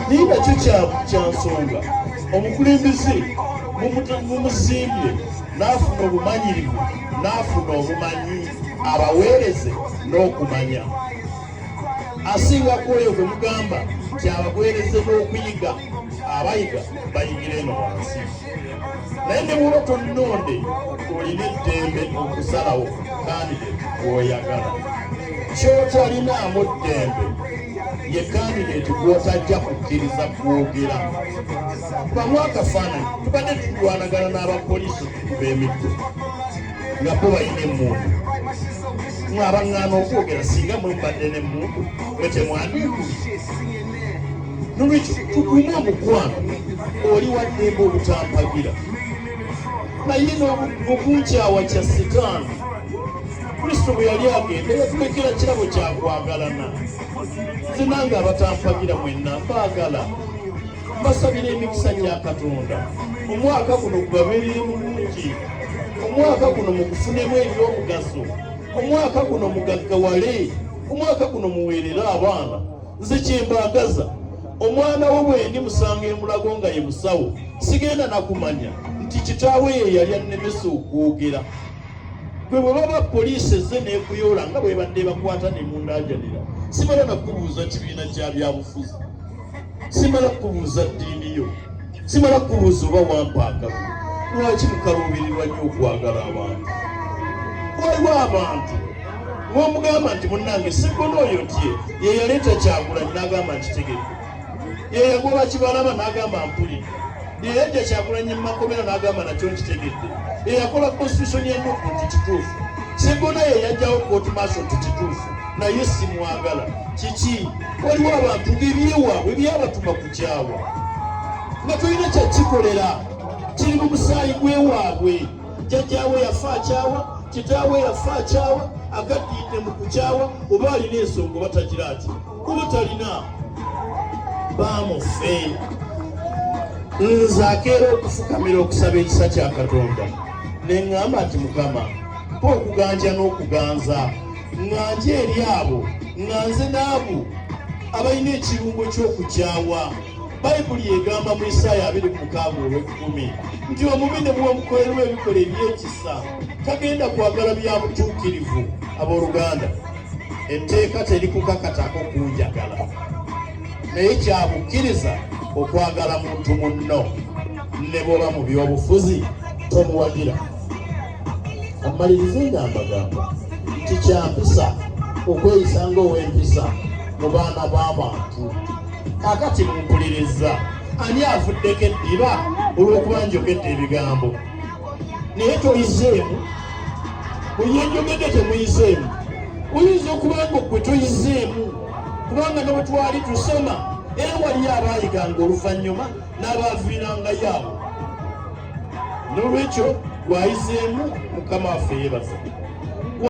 Naye nakyo kya nsonga, omukulembeze mumusimbye n'afuna obumanyirivu, n'afuna obumanyi, abaweereze n'okumanya. Asinga ku oyo gwe mugamba nti abaweereze n'okuyiga, abayiga bayigira eno wansi. Naye ne bw'oba tonnonde, olina eddembe okusalawo candidate gw'oyagala. Kyotalinaamu ddembe ye candidate gw'otajja kukkiriza kwogera. Bamu akafaananyi, tubadde tulwanagana n'abapoliisi okukuba emiggo nga bo balina emmundu. Mwe abaŋŋaana okwogera, singa mwe mubadde n'emmundu, mwe temwandiikubye. Nolwekyo tukuume omukwano. Oli wa ddembe obutampagira, naye n'okunkyawa kya Sitaani. Kristo bwe yali agenda yatulekera kirabo kya kwagalana. Nze nange abatampagira mwenna mbaagala, mbasabira emikisa gya Katonda. Omwaka guno gubabeerere mulungi, omwaka guno mugufunemu ebyomugaso, omwaka guno mugaggawale, omwaka guno muweerere abaana. Nze kyembaagaza, omwana wo bwendi musanga emulago nga ye musawo, sigenda nakumanya nti kitaawe ye yali annemesa okwogera. Gwe bwe baba poliisi ezze n'ekuyoola nga bwebadde bakwata ne mundajanira, simala nakubuuza kibiina kya byabufuzi, simala kubuuza ddiini yo, simala kubuuza oba wampa akalulu. Lwaki mukaluubirirwa nnyo okwagala abantu? Waliwo abantu ng'omugamba nti munnange Sseggona oyo tye ye yaleeta Kyagulanyi, n'agamba nkitegedde, ye yagoba Kibalama, n'agamba mpulidde, ye yajja Kyagulanyi mu makomera, n'agamba nakyo nkitegedde, ye yakola constitution ya NUP nti kituufu, Sseggona ye yajjawo court martial nti kituufu, naye simwagala. Kiki? Waliwo abantu ng'ebyewaabwe byabatuma kukyawa nga tolina kyakikolera, kiri mu musaayi gwewaabwe. Jjajjaawe yafa akyawa, kitaawe yafa akyawa, agaddidde mu kukyawa, oba alina ensonga oba tagira ati kuba talina baamufe. Nze akeera okufukamira okusaba ekisa kya Katonda ne ŋŋamba nti Mukama, mpa okuganja n'okuganza ŋŋanje eri abo, ŋŋanze n'abo abalina ekirungo ky'okukyawa. Bayibuli egamba mu Isaaya 26 olw'ekkumi nti omubi ne bw'omukolerwa ebikola eby'ekisa tagenda kwagala bya butuukirivu. Abooluganda, etteeka terikukakatako kunjagala, naye kyabukkiriza okwagala muntu munno ne bw'oba mu by'obufuzi tomuwagira. Amalirize nga mbagamba nti kyampisa okweyisa ng'ow'empisa mu baana b'abantu. Kaakati mumpuliriza, ani avuddeko eddiba olw'okuba njogedde ebigambo naye toyizeemu? Buli yenjogedde temuyizeemu. Oyinza okuba nga gwe toyizeemu, kubanga ne bwe twali tusoma era waliyo abaayiganga oluvannyuma n'abaaviirangayo abo. N'olwekyo gwayizeemu, Mukama waffe yeebaza.